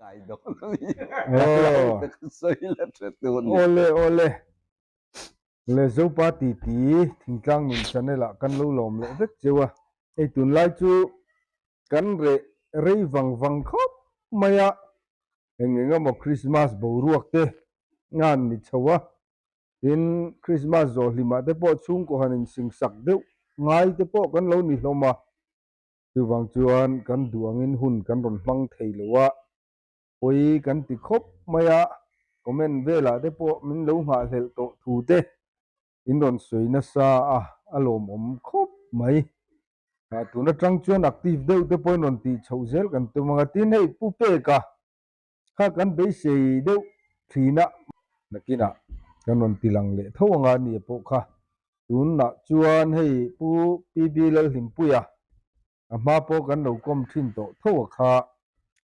Kai dawn a ni. Ka hlau te ka sawi la tha tur ni. Awle awle. Le Zopa titi thingtlang nun channel ah kan lo lawm leh vek cheu a. Hei tunlai chu kan reh rei vang vang khawp mai a. Eng eng emaw Christmas boruak te ngan ni chho a. Tin, Christmas zawh hlimah te pawh chhungkaw han insingsak deuh ngai te pawh kan lo ni hlawm a. Chuvang chuan kan duh angin hun kan rawn hmang thei lo a, pawi kan ti khawp mai a, comment velah te pawh min lo nghahhlelh tawh thu te in rawn sawi nasa a, a lawmawm khawp mai. Tun atang chuan active deuh te pawhin rawn tih chhoh zel kan tum ang a, tin hei Pu Peka kha kan beisei deuh thin a, nakinah kan rawn ti lang leh tho anga nia pawh kha tunah chuan hei Pu PB Lalhlimpuia a hma pawh kan lo kawm thin tawh tho a kha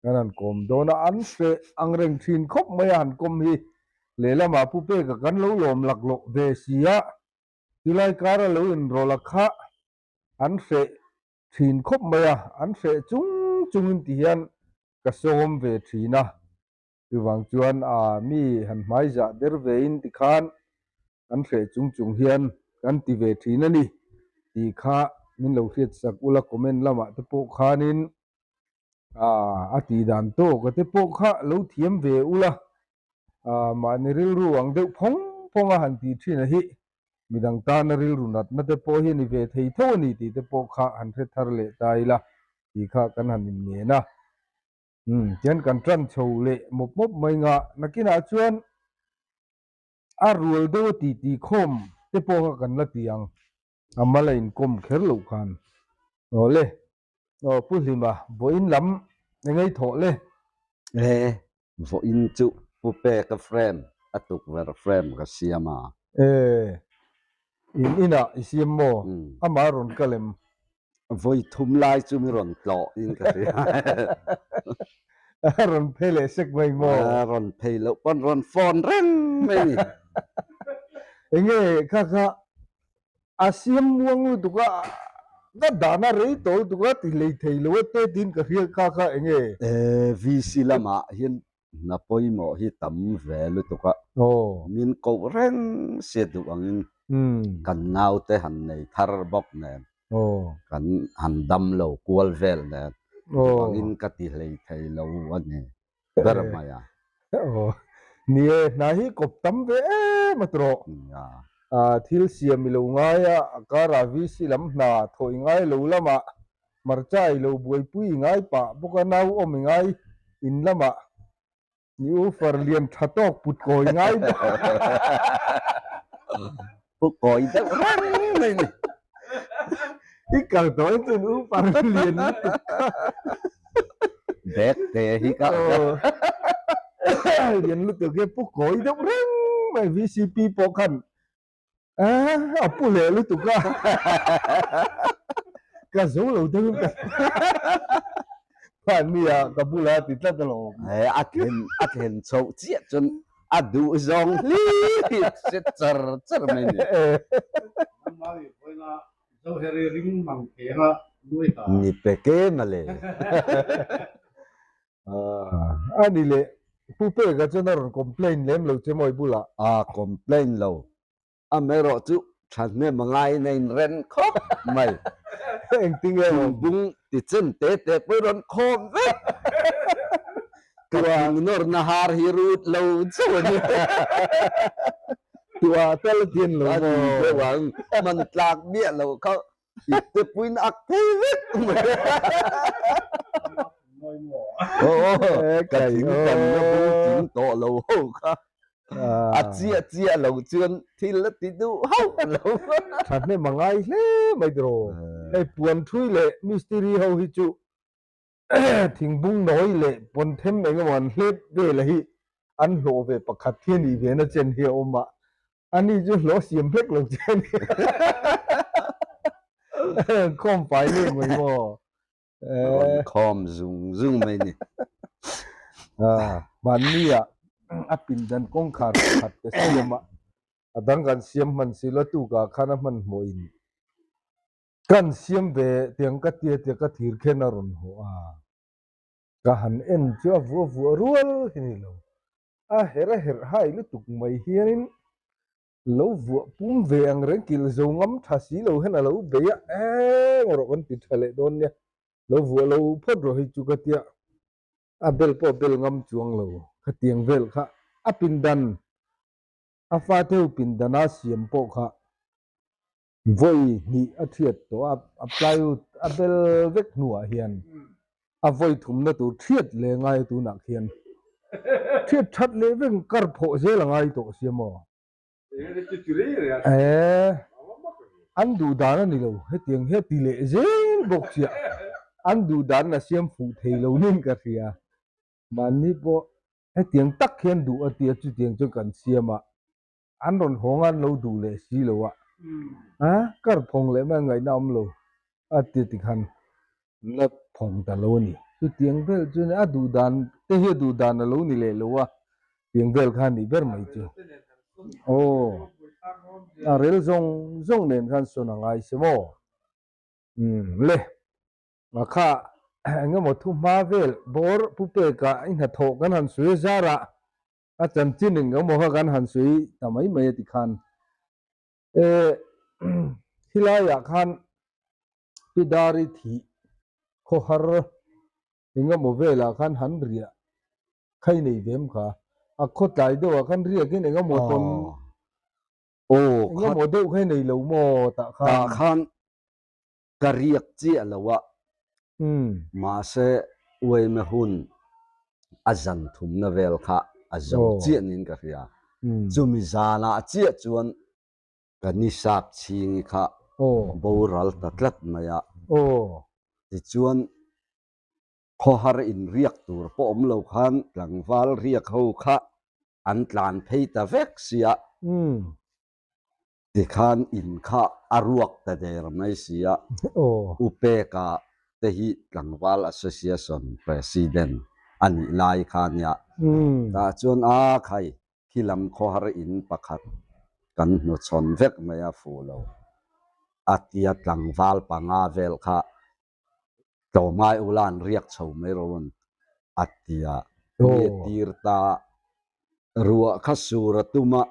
kan han kawm dawn a, an hreh ang reng thin khawp mai a han kawm hi lehlamah Pu Peka kan lo lawm laklawh ve si a, chulai kara lo inrawlh a kha an hreh thin khawp mai a, an hreh chung chungin ti hian ka sawm ve thin a, chuvang chuan aa mi han hmai zah der ve in tikhan an hreh chung chung hian kan ti ve thin a ni tih kha min lo hriat sak ula comment lamah te pawh khanin aa a tih dan tawk a te pawh kha lo thiam ve ula aa mahni rilru ang deuh phawng phawng a han tih thin a hi midang tana rilru natna te pawh hi a ni ve thei tho a ni tih te pawh kha han hre thar leh ta ila tih kha kan han inngen a. Umm tian kan tan chho leh mawp mawp mai nga nakinah chuan a rual deuh a tih tih khawm te pawh kha kan la ti ang. A mal a inkawm kher loh khan. Aw le, aw Pu Hlima, vawiin lam eng ei thawh le? E, vawiin chu Pu Peka frame, a tukverh frame ka siam a. E, in inah i siam maw? Amah a rawn kal em? Vawi thum lai chu mi rawn tlawh in ka hria. A rawn phei leh sek mai maw? A rawn phei loh pawn rawn phone reng mai a ni. Enge kha kha a siam muang lutuk a, ka dahna rei tawh lutuk a ti hlei thei lo a te tiin ka hria kha kha enge? VC lamah hian hna pawimawh hi tam ve lutuk a, min koh reng sia duh angin kan naute han nei thar bawk nen, kan han dam lo kual vel nen duh angin ka ti hlei thei lo a ni ber mai a. Ni e, hna hi kawp tam ve em a tawh. Thil siam i lo ngai a, a karah VC lam hna thawh i ngai lo lamah Hmarcha i lo buaipui i ngai pah bawk a, nau awm i ngai in lamah i u far lian tha tawk put kawi ngai bawk. Pu kawi deuh reng mai ni. I kal tawh em chuan u far lian lutuk kha. Bag te hi ka. Lian lutuk hi pu kawi deuh reng mai VCP pawh khan A pu leh lutuk a, ka zo lo deuh in ka mahni ah ka bula ti tlat alawm. He a thlen a thlen chhoh chiah chuan a duh zawng hlir hi a hre char char mai ni. Ni pe ke male. A ni leh, Pu Peka chuan a rawn complain lem lo che maw i bulah? A complain lo. Amaherawh chu thahnem a ngaiin a inren khawp mai. Engtinge awm? Thingbung tichen te te pawh i rawn khawm vek. Ka thing nawrna har hi rut lo chauh a ni. Tua tal a tian lo maw? A ni deuh ang, man tlak miah lo kha I te puiin ak thei vek mai. Ka thing kan na bung tling tawh lo ho kha. A chiah chiah lo chuan thil a ti duh hauh lo. Thahnem a ngai hle mai tiraw. Hei puan thui leh mistiri ho hi chu Thingbung nawi leh pawnthem eng emaw an hlep vel a hi an hlawh ve pakhat hi a nih ve na chen hi a awm a, ani chu hlawh siam hlek lo che a ni. Khawm fai leh mai maw? Rawn khawm zung zung mai ni. Mahni ah a pindan kawngkhar pakhat ka siam a, a dang kan siam hman si lo, tukah khan a hmanhmawh in Kan siam ve tiang ka tia tia ka thir khen a rawn haw a. Ka han en chu a vuah vuah rual hi ni lo. A herh a herh hai lutuk mai hianin lo vuah pum ve ang reng kilh zo ngam tha si lo hian a lo bei a, eng rawh kan ti tha leh dawn nia, lo vuah lo phawt rawh hi chu ka tia, a bel pawh a bel ngam chuang lo khatiang vel kha a pindan a fate ho pindana siam pawh kha Vawi hnih a thiat tawh a, a plywood a bel vek hnuah hian a vawi thumna tur thiat leh ngai a tunah khian thiat that leh vek kar phawh zel a ngai tawh sia maw? Eeh an duh dan a ni lo hetiang hian ti leh zel bawk chiah an duh dan a siam fuh thei lo nin ka hria mahni pawh hetiang tak hian duh a tia chutiang chuan kan siam a. An rawn hawng a, an lo duh leh si lo a, a kar phawng leh mai ngaihna awm lo a ti ti khan la phawng ta lo a ni. Chutiang vel chu a duh dan te hi a duh dan a lo ni leh lo a, tiang vel kha a nih ber mai chu. Aw, a rel zawng zawng nen khan sawn a ngai se maw? Umm le, a kha eng emaw thu hma vel bawr Pu Peka i hnathawh kan han sawi a zarah A chanchin eng emaw kha kan han sawi ta mai mai a ti khan eh khilaiah khan Pi Dari thih khawhar eng emaw velah khan han riah khai nei ve em kha a khawtlai deuhah khan riakin eng emaw tawn eng emaw deuh kha i nei lo maw tah khan. Tah khan Ka riak chiah lo a, mahse uaime hun a zan thumna vel kha a zo chiah niin ka hria. Chumi zanah chiah chuan ka ni sap chhingi kha boral ta tlat mai a. Tichuan khawhar in riak tur pawh awm lo khan tlangval riak ho kha an tlan phei ta vek sia. Tikhan in kha a ruak ta der mai si a, U Peka te hi Tlangval Association President a nih lai kha nia. Tah chuan a khai khi lam khawhar in pakhat kan hnuchhawn vek mai a fu lo. A tia tlangval panga vel kha tlawmngai ula an riak chho mai ro an a tia. Mi tir ta ruah kha sur a tum a.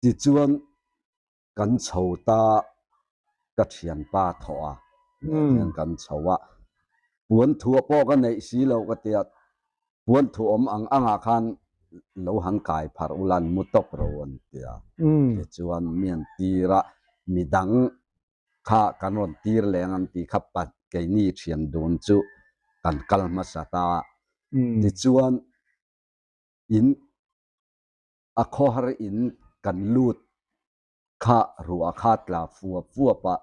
Tichuan kan chho ta ka thianpa thawh a, leh hian kan chho a, puan thuah pawh ka neih si lo ka tia, puan thuah awm ang angah khan lo han kai pharh ula an mu tawp ro an tia. Tichuan mi an tir a, midang kha kan rawn tir leng an ti kha pa keini thian dun chu kan kal hmasa ta. Tichuan in A khawhar in kan lut kha ruah kha tla fuap fuap a,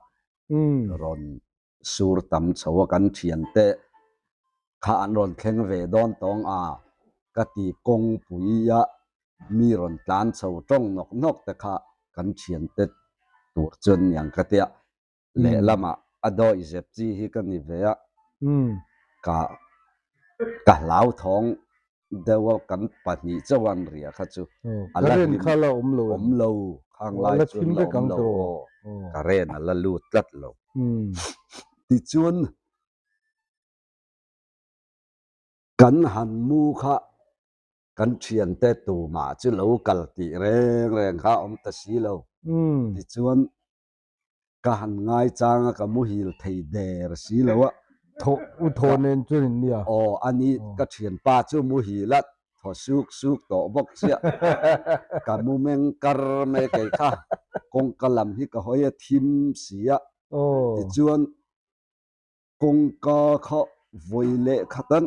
rawn sur tam chho a kan thiante kha an rawn thleng ve dawn tawng a ka ti kawngpui a mi rawn tlan chho tawng nawk nawk te kha kan thiante tur chuan niang ka tia lehlamah a dawih zep chi hi ka ni ve a, ka ka hlauthawng deuh a kan pahnih chauh an ria kha chu a la hlim kha la awm lo awm lo khang lai chuan la awm lo aw current a la lut tlat lo tichuan kan han mu kha kan thiante tumah chu lo kal tih reng reng kha awm ta si lo tichuan Ka han ngai chang a, ka muhil thei der si lo a. Thaw u thaw nen chuan in nia. Aw a ni, ka thianpa chu muhil a, thaw suk suk tawh bawk chiah. Ka mu meng kar mai kei kha, kawngka lam hi ka hawi a thim si a. Tichuan kawngka kha vawi leh khatan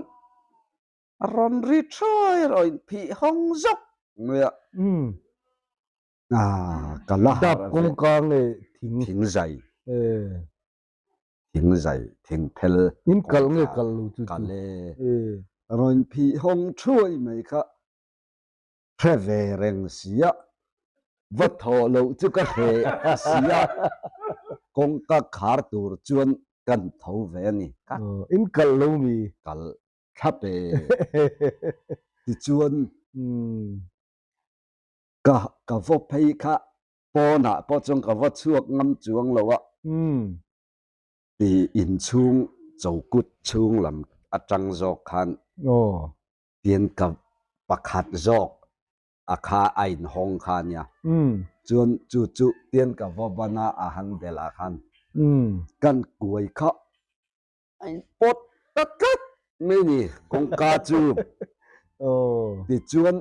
a rawn ri thawi rawh inphih hawng zawk mai a. Ah, ka la Dap harh ve. kawngka nge thing? Thing zai. Eh. Thing zai, thing phel In kal nge kawngka kal lo chu chu? Kal e. Eh. Rawn phih hawng thuai mai kha hre ve reng sia, va thawh loh chu ka hre sia, kawngka khar tur chuan kan tho ve a ni. Ka In kal lo mi? Kal thlap e. Tichuan. Ka ka vaw phei kha pawnah pawh chuan ka vaw chhuak ngam chuang lo a. Ti inchhung chokut chhung lam. atang zawk khan tian ka pakhat zawk a kha a inhawng kha a nia. Chuan chu chu tian ka va ban a, a han delh ah khan kan kuai kha a inpawt ta tlat mai ni kawngka chu. Tichuan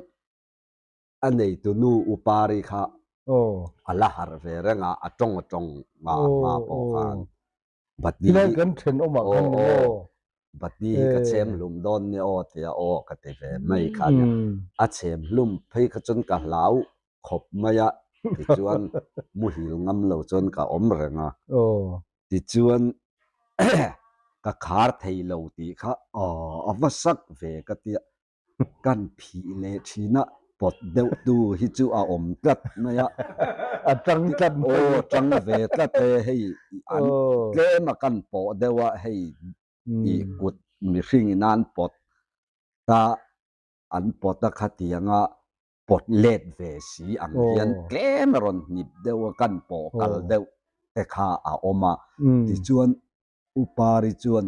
a neitu nu Upari kha a la harh ve reng a, a tawng a tawng nga hma pawh khan. Bati hi kan thenawmah khan ni maw? Bati hi ka chhem hlum dawn ni aw tia aw ka ti ve mai kha nia. A chhem hlum phei kha chuan ka hlau khawp mai a, tichuan muhil ngam lo chuan ka awm reng a. Tichuan ka khar thei lo tih kha a va sak ve ka tia. Kan phih leh thin a, pawt deuh tu hi chu a awm tlat mai a. A tang tlat mai. Aw, tang ve tlat e, hei an tlem a kan pawh deuh a, hei i kut mihring in an pawt ta, an pawt a khatiang a pawt let ve si ang hian tlem a rawn hnip deuh a, kan pawh kal deuh te kha a awm a. Tichuan Upari chuan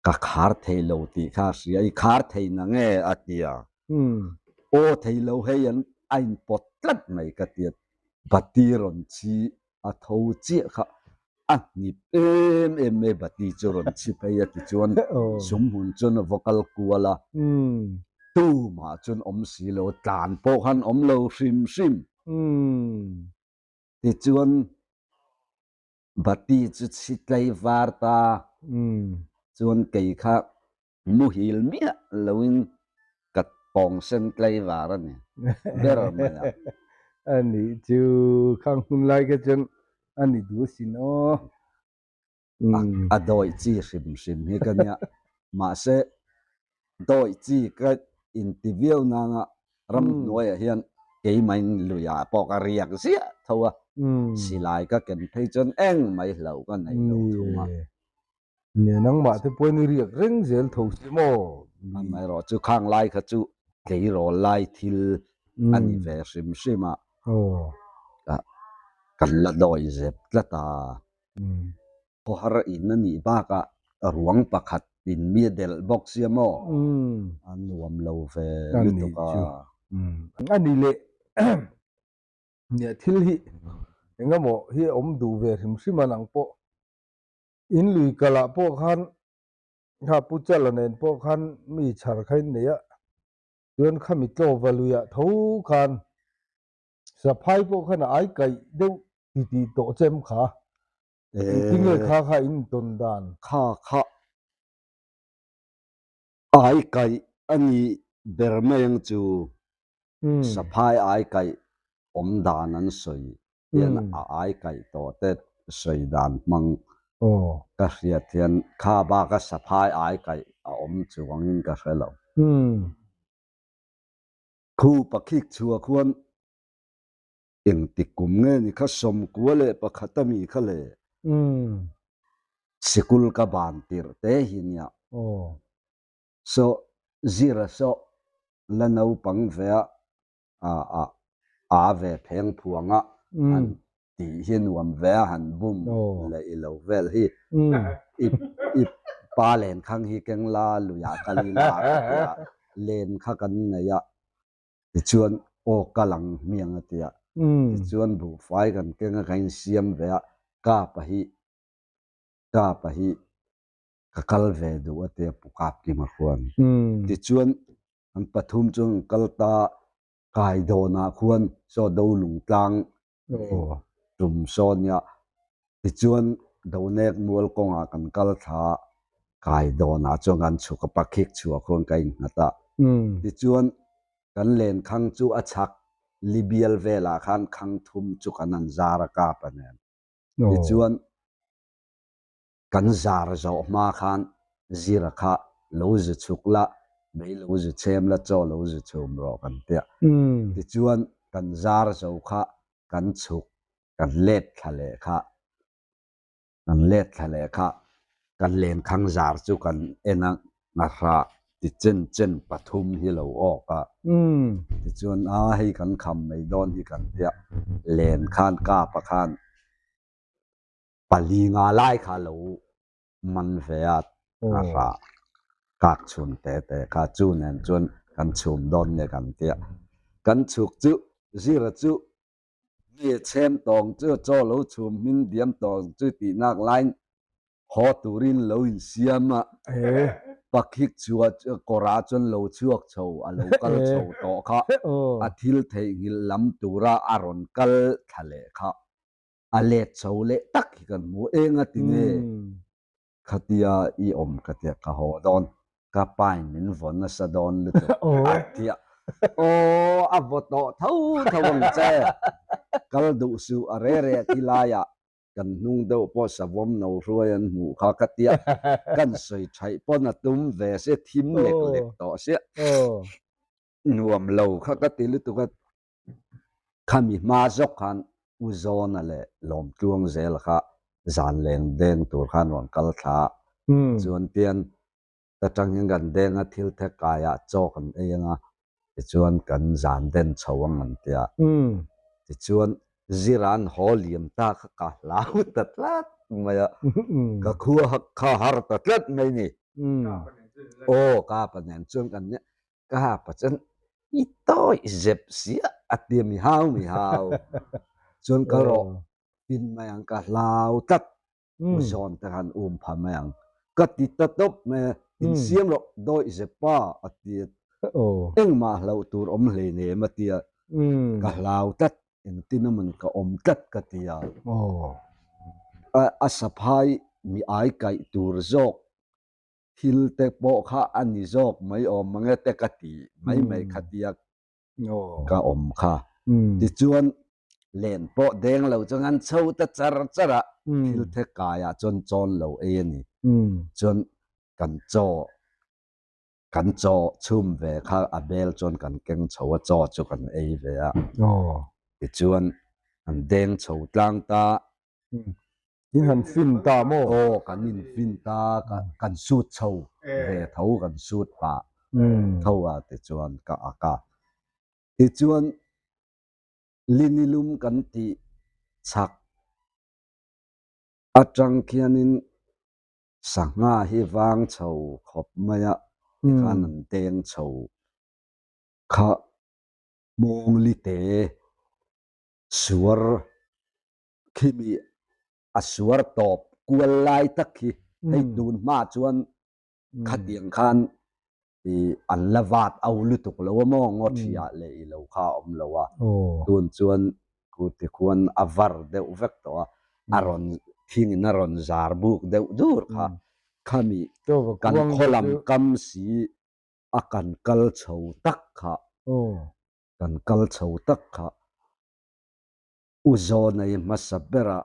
Ka khar thei lo tih kha a hria, i khar thei na nge? a ti a. Aw thei lo hei an a inpawt tlat mai ka ti a. Bati rawn chhi a tho chiah kha a hnip em em mai, Bati chu rawn chhi phei a ti chuan sumhmun chuan a va kal kual a, tumah chuan awm si lo, tlan pawh khan awm lo hrim hrim. Tichuan Bati chu chhi tlei var ta chuan kei kha muhil miah loin ka pawng sen tlei var a ni ber mai a. A nih chu khang hun lai kha chuan a ni duh asin aw. A dawih chi hrim hrim hi ka nia. Mahse dawih chi ka inti viau nanga ramhnuaiah hian keimain luiah pawh ka riak ziah tho a, silai ka ken phei chuan engmai hlauh ka nei lo thung a. Nia, nangmah te pawhin i riak reng zel tho si maw? Amaherawh chu khang lai kha chu tleirawl lai thil a ni ve hrim hrim a, kan la dawi zep tlat a. Khawhar in a nih bakah ruang pakhat in mi a delh bawk sia maw? A nuam lo ve lutuk a. A ni leh nia thil hi eng emaw hi a awm duh ve hrim hrim a nang pawh in lui kalah pawh khan kha Pu Chala nen pawh khan mi chhar kha in nei a, chuan khami tlawva luiah tho khan Saphai pawh khan a ai kaih deuh ti tih tawh chem kha. Engtinge kha kha in tawn dan? Kha kha ai kaih a nih ber mai ang chu. Saphai ai kaih awm dan an sawi hian a ai kaih tawh te sawi dan hmang ka hriat hian kha baka saphai ai kaih a awm chuangin ka hre lo. Khu pakhik chhuah khuan engtik kum nge ni kha 91 a mi kha le sikul ka ban tirh te hi nia. Saw zira saw la naupang ve a a a ve pheng phuang a han tih hi nuam ve a han bum leh i lo vel hi i i pa len khang hi keng la luiah kal ila ka ti a len kha kan nei a tichuan aw kal ang hmiang a ti a tichuan buhfai kan keng a kan insiam ve a kapa hi kapa hi ka kal ve duh a ti a pu kap kima khuan tichuan an pathum chuan kan kal ta Kaidawnah khuan saw Dolung tlang tum saw nia. Tichuan Donek mual kawngah kan kal thla a, Kaidawnah chuan kan chhuk a, pakhik chhuah khuan ka innghat a. Tichuan kan lenkhang chu a chhak Libial velah khan khang thum chu kan han zar a kap a nen. Tichuan. Kan zar zawh hma khan zira kha lo zu chhuk la, mei lo zu chhem la, chaw lo zu chhum rawh kan tia. Tichuan kan zar zo kha kan chhuk, kan let thla leh kha, kan let thla leh kha, kan lenkhang zar chu kan en a, ngahra ti chen chen pathum hi lo awk a. Tichuan a hei kan kham mai dawn hi kan tia, len khan kapa khan Pali nga lai kha lo man ve a, a hra. Kak chhun te te kha chu nen chuan kan chhum dawn nge kan tia. Kan chhuk chu Zira chu mi chhem tawng chu chaw lo chhum hmin diam tawng chu tih nak laiin haw turin lo insiam a. Pakhik chua kawrah chuan lo chhuak chho a lo kal chho tawh kha a thil theihnghilh lam tura a rawn kal thla leh kha a let chho leh tak hi kan hmu eng a ti nge? Khatia i awm ka tia ka haw dawn, ka pain min vaw nasa dawn lutuk a tia. Aw a vaw tawh tho tho ang che, kal duh suh a re re ti laiah kan hnung deuh pawh savawm no hruai an hmuh kha ka tia, kan sawi thaih pawn a tum ve sia, thim lek lek tawh sia, nuam lo kha ka ti lutuk a. Khami hma zawk khan U Zawna leh Lawmtluang zel kha zan leng deng tur khan rawn kal thla a, chuan pian ta tang hian kan deng a, thil thek kaiah chaw kan ei ang a, tichuan kan zan den chho ang an ti a. Tichuan Zira'n haw liam ta kha ka hlau ta tlat mai a, ka khua kha har ta tlat mai ni. Aw ka pa nen chuan kan nia, Ka hapa chuan i tawih zep siah a ti a mi hau mi hau. Chuan ka rawh pin mai ang ka hlau tlat u zawn te khan um pha mai ang ka ti ta tawp mai a, in siam rawh dawih zep pa a ti a, engmah hlauh tur awm hleinem a ti a, ka hlau tlat engtin a man ka awm tlat ka ti a, a saphai mi ai kaih tur zawk Thil te pawh kha a ni zawk mai awm mang e te ka ti mai mai kha tia ka awm kha. Tichuan len pawh deng lo chuan an chho ta char char a, thil the kaiah chuan chawn lo ei a ni. Chuan kan chaw kan chaw chhum ve kha a bel chuan kan keng chho a, chaw chu kan ei ve a. Tichuan an deng chho tlang ta. In han fin ta maw? Aw, kan in fin ta, kan sut chho ve tho, kan sut pah tho a tichuan ka ak a. Tichuan Linilum kan tih chhak atang khianin sangha hi vang chho khawp mai a, tikhan an deng chho kha mawngli te suar Khimi a suar tawp kual lai tak khi hei tun hma chuan khatiang khan i an la vat au lutuk lo a maw ngaw thiah leh i lo kha a awm lo a, tun chuan ku ti khuan a var deuh vek tawh a, a rawn thing in a rawn zar buk deuh dur kha khami kan khaw lam kam si a kan kal chho tak kha kan kal chho tak kha. U Zawnei hmasa berah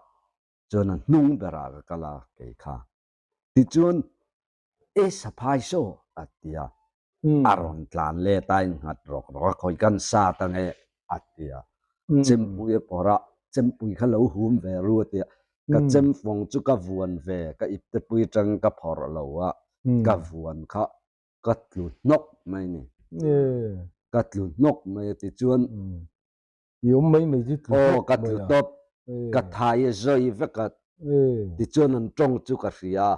chuan a hnung berah ka kal a kei kha. Tichuan, E saphai saw a ti a, a rawn tlan let a innghat rawk rawk a, khawi kan sat ange a ti a. Chempui a pawrh a, chempui kha lo hum ve ru a ti a, ka chemfawng chu ka vuan ve, ka iptepui atang ka phawrh lo a, ka vuan kha ka tlu hnawk mai ni. Ka tlu hnawk mai a tichuan, I awm mai mai chu tlu tawp ka tlu tawp ka thai a zawi vek a tichuan an tawng chu ka hria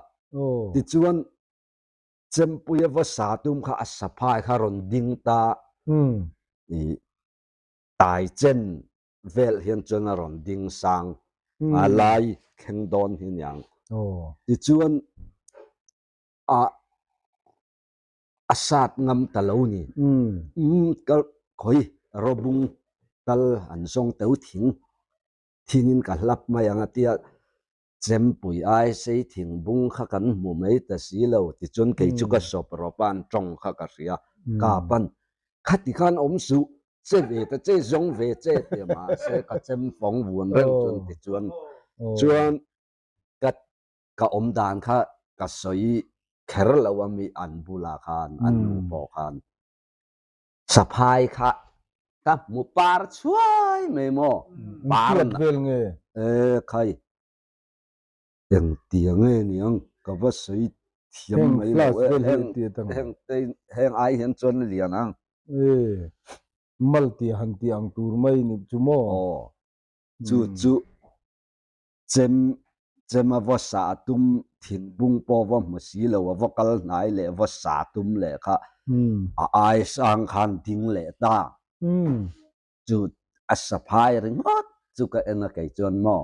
tichuan Chempuia va sa tum kha a saphai kha rawn ding ta i tai chen vel hian chuan a rawn ding sang a lai thleng dawn hi niang tichuan a a sat ngam ta lo ni. Umm ka khawi rawbung tal an zawng teu thing thingin ka hlap mai ang a tia chempui ai sei thing bung kha kan hmu mai ta si lo tichuan kei chu ka sawp rawp a an tawng kha ka hria ka pan khati khan awm suh che ve ta che zawng ve che ti mahse ka chem fawng vuan reng chuan tichuan chuan ka Ka awm dan kha ka sawi kher lo a mi an bulah khan an nu pawh khan saphai kha ka hmu par chhuai mai maw par vel nge e khai engtia nge niang ka va sawi thiam mai lo e heng heng te heng ai hian chuan lian ang e mal tih han tih ang tur mai ni chu maw aw chu chu Chem chem a vaw sa a tum. Thingbung pawh va hmu si lo a va kal hnai leh va sa tum leh kha a ai sang khan ding leh ta. Chu a saphai ringawt chu ka en a kei chuan maw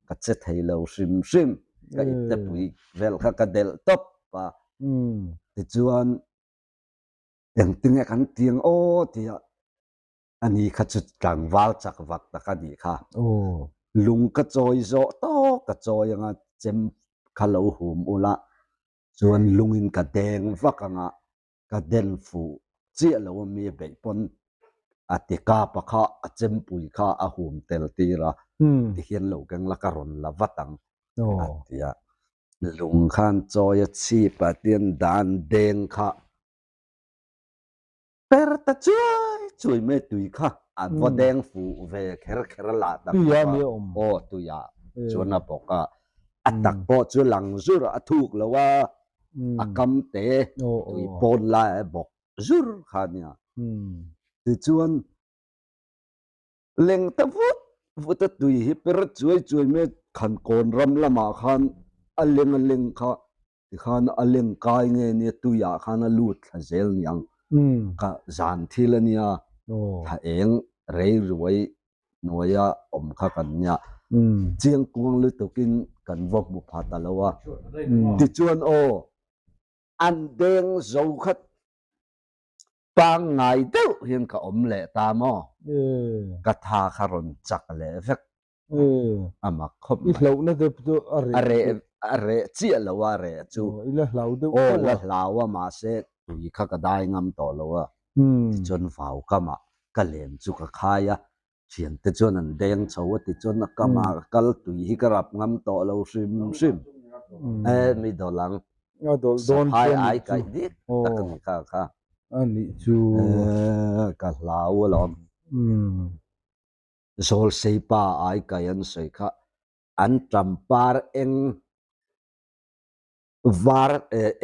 ka che thei lo hrim hrim ka iptepui vel kha ka delh tawp a. Tichuan engtinge kan tiang aw tia Ani kha chu tlangval chak vak tak a nih kha. Lung ka chawi zawh tawk ka chawi anga chem kha lo hum ula chuan lungin ka deng vak anga ka den fuh chiah lo a mi beih pawn a ti kapa kha a chempui kha a hum tel tir a tihian lo keng la ka rawn la vat ang a ti a. Lung khan chawi a chhip ah tian dan deng kha Per ta chuai chuai mai tui kha a va deng fuh ve kher kher a lah tak Tuia mi a awm. Aw tuia chuan a bawk a. A tak pawh chu lang zur a thuk lo a, a kam te tui pawn lai a bawk zur kha nia. Tichuan leng ta vut vut a tui hi per chuai chuai mai Khankawn ram lamah khan a leng a leng kha Tikhan a leng kai nge nia tuiah khan a lut thla zel niang. Ka zan thil a nia, thla eng rei ruai hnuaia awm kha kan nia. Chiang kuang lutukin kan va hmu pha ta lo a. Tichuan aw, an deng zo kha pangngai deuh hian ka awm leh ta maw? Ka tha kha rawn chak leh vek. A mak khawp mai. I hlauhna te chu a reh. A reh a reh chiah lo a reh chu. I la hlau deuh tho a. Aw la hlau a mahse tui kha ka dai ngam tawh lo a. Tichuan vau kamah ka len chu ka khai a, thiante chuan an deng chho a tichuan a kamah ka kal tui hi ka rap ngam tawh lo hrim hrim. E mi dawlh ang. A dawlh dawn chu a nih chu. Saphai ai kaih dik tak a ni kha kha. A nih chu. E ka hlau alawm. Zawlseipa ai kai an sawi kha an ṭampar eng var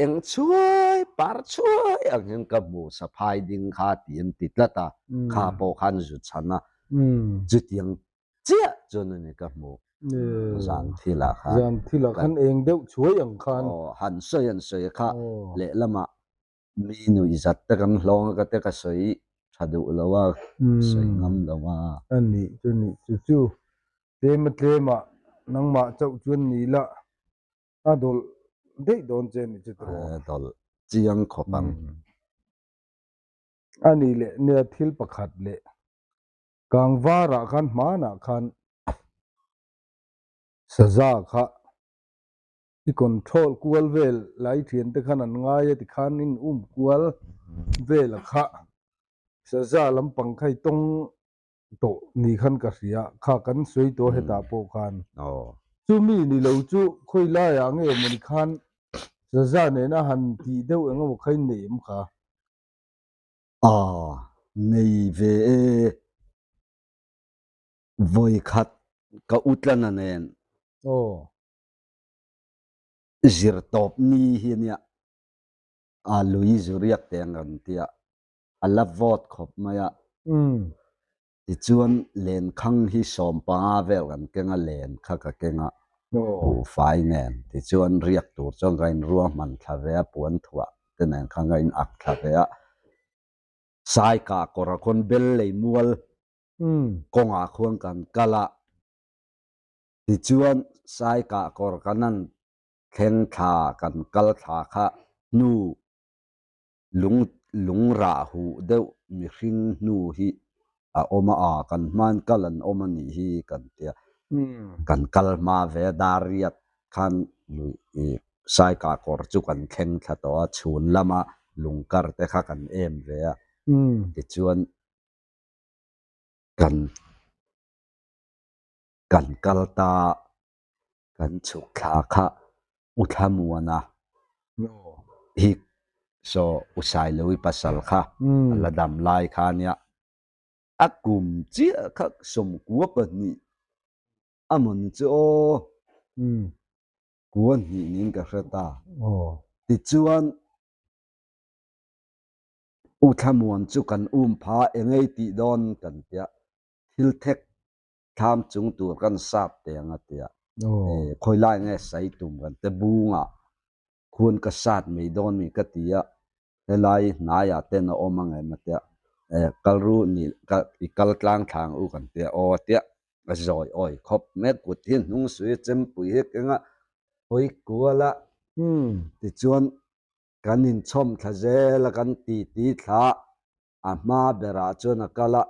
eng chhuai par chhuai ang hian ka hmu saphai ding kha ti an ti tlat a, kha pawh khan zu chhan a, chutiang chiah chuan a ni ka hmu zan thilah khan. Zan thilah khan eng deuh chhuai ang khan. Aw han sawi an sawi kha lehlamah Mi nuih zat te kan hlawng a ka te ka sawi tha duh lo a, sawi ngam lo a. A nih chu nih chu chu tlem a tlem ah nangmah chauh chuan ni la a dawlh daih dawn che nih chu tiraw. A dawlh chiang khawp ang. A nih leh nia thil pakhat leh kangvar ah khan hmanah khan saza kha I control kual vel lai thian te khan an ngai a tikhan in um kual vel a kha saza lampang kha i tawng tawh ni khan ka hria kha kan sawi tawh hetah pawh khan chumi ni lo chu khawi laiah nge mawni khan saza nena han tih deuh eng emaw kha in nei em kha? Aw nei ve e. Vawikhat ka utlana nen. Aw. Zir tawp ni hi ania a lui zu riak te ang kan tia a la vawt khawp mai a. Tichuan lenkhang hi sawmpanga vel kan keng a len kha ka keng a buhfai nen tichuan riak tur chuan ka inruahman thla ve a puan thuah te nen khan ka in ak thla ve a Saikah kawr ah khawn bel lei mual kawngah khuan kan kal a. Tichuan Saikah kawr kan an thleng thla kan kal thla kha hnu lung lung rah huh deuh mihring hnu hi a awm a, a kan hman kal an awm a nih hi kan tia. Kan kal hma ve a dar riat khan lui Saikah kawr chu kan thleng thla tawh a, chhun lama lungkar te kha kan em ve a. Tichuan kan Kan kal ta, kan chhuk thla kha U Thlamuana hi saw U Sailovi pasal kha a la dam lai kha ania. A kum chiah kha sawmkua pahnih a mawn chu aw, kua hnih niin ka hre ta. Tichuan U Thlamuan chu kan um pha engei tih dawn kan tia, thil thek Thlam chung tur kan sap te ang a tia. Khawi lai nge sai tum kan te bungah khuan ka sat mai dawn mi ka ti a, helai hnaiah ten a awm ang em a tia, kal ru ni i kal tlang thlang u kan tia aw a tia, a zawi awi khawp mai kut hi hnung sui a chempui hi keng a hawi kual a, tichuan kan inchhawm thla zel a kan titi thla a hma berah chuan a kal a,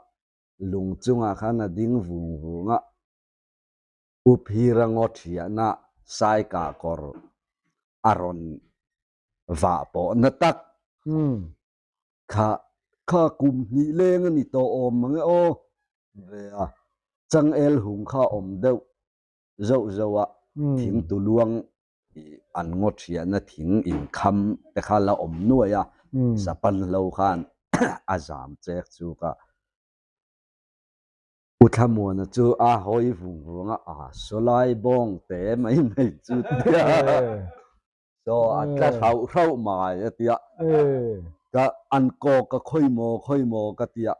lung chungah khan a ding vung vung a. U Phira ngaw thiahna Saikah kawr a rawn vah pawhna tak kha kha kum hnih leng a ni tawh awm mang e aw ve a, changel hung kha awm deuh zauh zauh a, thing tuluang an ngaw thiahna thing inkham te kha la awm nuai a, Sapanhlo khan a zam chek chu ka. U Thlamuana chu a hawi vung vung a, a sawlai bawng te mai mai chu tia saw a tla hrauh hrauh mai a tia. Ka an kawk ka khawi maw khawi maw ka tia.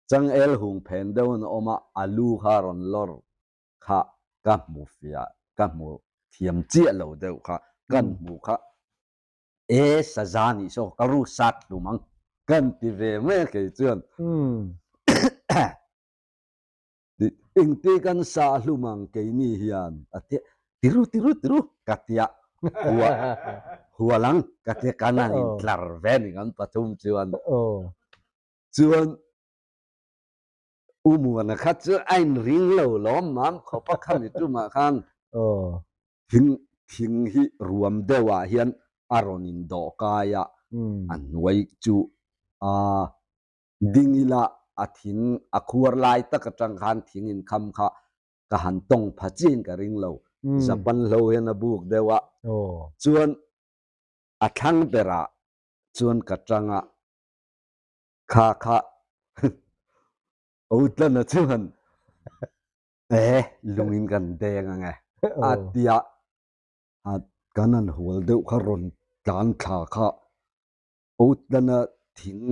Changel hung phen deuh an awm a, a lu kha a rawn lawr kha ka hmu fiah ka hmu thiam chiah lo deuh kha kan hmu kha. E saza nih saw ka ru sat hlum ang kan ti ve mai a kei chuan engti kan sa hlum ang keini hian a ti tiru tiru tiru ka tia hua hual ang ka tia kan han in tlar ve ni kan pathum chuan chuan U Muana kha chu a in ring lo lawm mam khawp a khami tumah khan thing thing hi ruam deuh ah hian a rawn in dawh kai a, a hnuai chu a ding ila a thing a khuar lai tak atang khan thing in kham kha ka han tawng pha chiin ka ring lo, Japan hlo hian a buk deuh a, chuan a thlang berah chuan ka tang a. Kha kha Otlana chuan e lungin kan deng ang e a tia a kan han hual deuh kha rawn tlan thla kha Otlana thing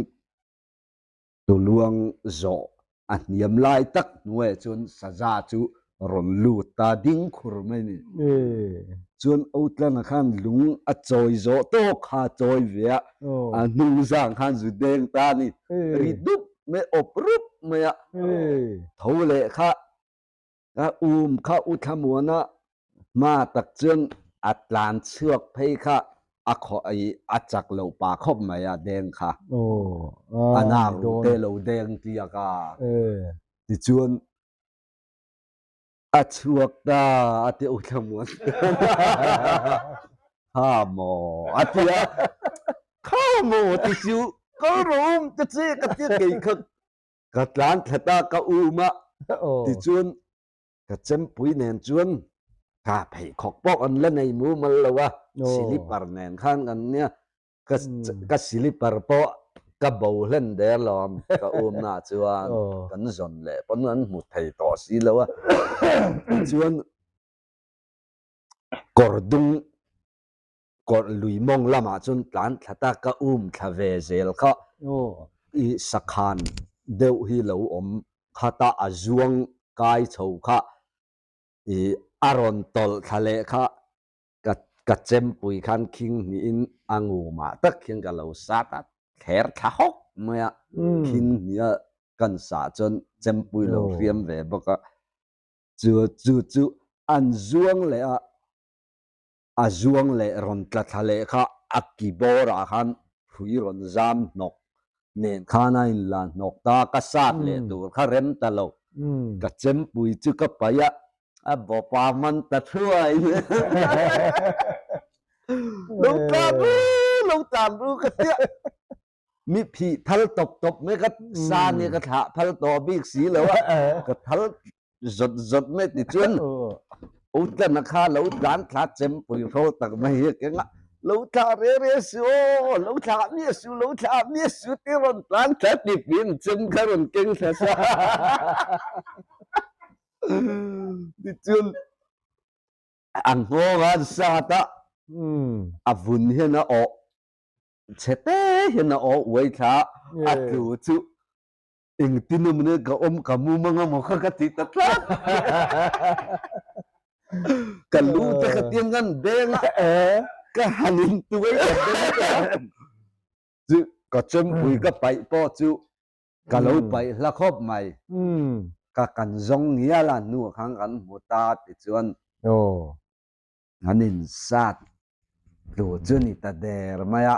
tuluang zawh a hniam lai tak hnuaiah chuan saza chu rawn lut ta ding khur mai a ni. Chuan Otlana khan lung a chawi zawh tawk kha a chawi ve a, a hnung zang khan zu deng ta a ni. Ri dup mai, awp rup mai a. Tho leh kha ka um kha U Thlamuana hma tak chuan a tlan chhuak phei kha a khaw a chak loh pah khawp mai a deng kha. A nak ruh te lo deng tiak a. Tichuan A chhuak ta a ti u Thlamuan. Kha maw a ti a. Kha maw ti chu kal rawh um ta che ka tia kei kha ka tlan thlat a ka um a. Tichuan ka chempui nen chuan ka pheikhawk pawh kan la nei mumal lo a, silipar nen khan kan nia. Ka ka silipar pawh ka bo hlen der lawm ka umna chuan kan zawn leh pawn an hmu thei tawh si lo a chuan kawr dung kawr lui mawng lamah chuan tlan thla ta ka um thla ve zel kha i sakhan deuh hi lo awm khata a zuang kai chho kha i a rawn tawlh thla leh kha Ka ka chempui khan khing hnihin a ngumah tak hian ka lo sat a, thler thla hawk mai a, khing hniha kan sah chuan chempui lo hriam ve bawk a, chu chu chu an zuang leh a, a zuang leh rawn tla thla leh kha a ki bawrah khan hrui rawn zam hnawk nen khan a inla hnawk ta, ka sat leh tur kha rem ta lo, ka chempui chu ka paih a, A bawpa man ta thuai. Lo tlan ru, lo tlan ru ka tia. Mi phih thal tawp tawp mai ka sa nia ka thlah phal tawh bik si lo a. Ka thal zawt zawt mai ti chuan Utlana kha lo tlan thla chempui hrawl tak mai hi a keng a. Lo thlah re re su aw, lo thlah miah su, lo thlah miah su ti rawn tlan thla ti piin chem kha rawn keng thla sa. Tichuan a nghawng a sat a, a vun hian a awh chhe te hian a awh uai thla a, a tlu chu engtin emaw nia ka awm ka mum anga maw kha ka ti ta tlat. Ka lu te kha tiang kan beng a, ka han in tuai ka beng chu ka chempui ka paih pawh chu ka lo paih hla khawp mai. Ka kan zawng ngial a hnuah khan kan hmu ta tichuan an insat tlu chu ni ta der mai a.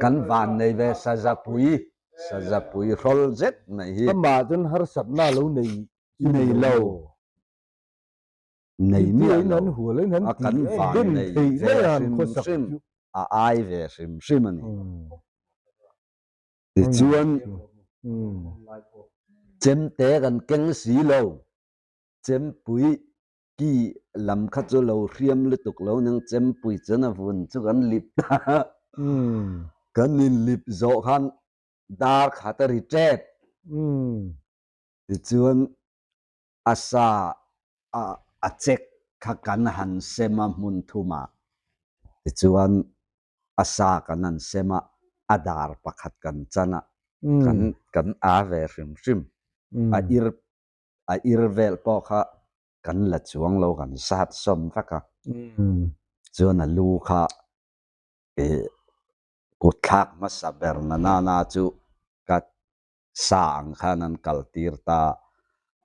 Kan van nei ve sazapui, sazapui hrawl zet mai hi. Amah chuan harsatna a lo nei Nei lo. Nei miah lo. A kan van nei ve hrim hrim, a ai ve hrim hrim a ni. Tichuan, chemte kan keng si lo, chempui ki lam kha chu lo hriam lutuk lo nang chempui chuan a vun chu kan lip ta a. Kan inlip zawh khan dar khat a ri tep. Tichuan a sa a chek kha kan han sem a hmun thum ah. Tichuan a sa kan han sem a, a dar pakhat kan chan a, kan kan a ve hrim hrim. A ir a ir vel pawh kha kan la chuang lo kan zat sawm vek a. Chuan a lu kha kut thlak hmasa ber na nana chu ka sa ang khan an kal tir ta.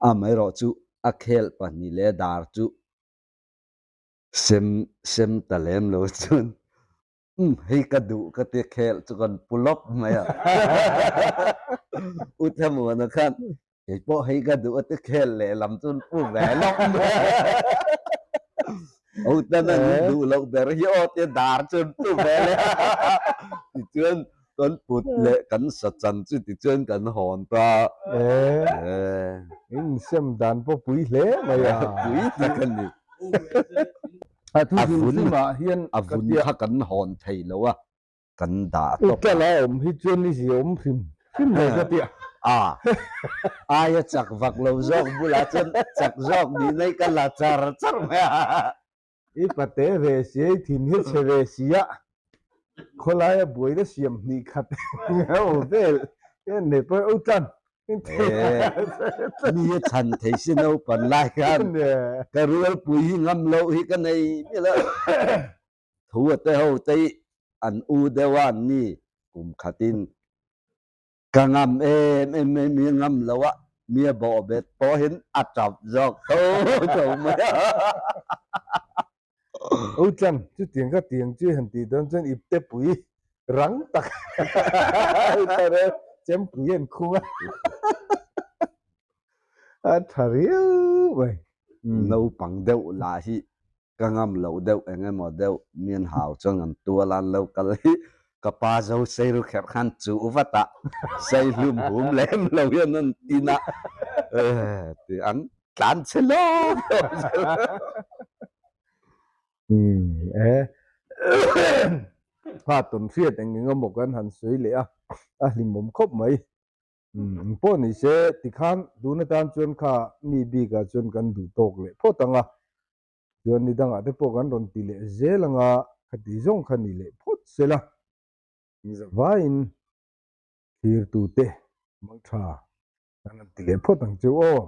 Amaherawh chu a khel pahnih leh dar chu sem sem ta lem lo chuan umm hei ka duh ka ti khel chu kan pu lawp mai a. U Thlamuana khan kei pawh hei ka duh a ti khel lehlam chu an pu ve lawp mai a. Ho tan an duh loh ber hi aw tia dar chu an pu ve leh a. Tichuan kan put leh kan sa chan chu tichuan kan hawn ta. E, in sem dan pawh pui hle mai a. Pui tak a ni. A thu hrim hrim ah hian a vun kha kan hawn thei lo a. kan dah tawp a. Utala awm hi chuan i ziah awm hrim hrim lo ka ti a. A aia chak vak lo zawk bulah chuan chak zawk nih mai ka la char char mai a. I pate ve si a, i thin hi chhe ve si a, khawlaia buaina siam hnih khat ho vel hian nei pawh u tlan. Mi a chhan thei si naupan lai khan ka rualpui hi ngam loh hi ka nei mial a. Thu a te ho te hi an u deuh a an ni kum khatin ka ngam em em mai mi a ngam lo a mi a bawh bet pawhin a tap zawk tho tho mai a. U Tlan, chutiang ka tiang chu han tih dawn chuan ipte pui rang tak chempui an khung a, a tha riau mai. Naupang deuh lah hi Ka ngam loh deuh eng emaw deuh mian hau chuan an tual an lo kal hi ka pa zo sei ru kherh khan chuh vat a, sei hlum hum lem lo hian an tin a, ti an tlan che lawk lawk zel. E kha tawn hriat eng eng emaw kan han sawi leh a, a hlimawm khawp mai. Eng pawh ni se tikhan tun atan chuan kha mi bikah chuan kan duh tawk leh phawt ang a, Chuan ni dangah te pawh kan rawn ti leh zel anga khati zawng kha ni leh phawt sela vaiin thlirtute mangtha kan rawn ti leh phawt ang chu aw.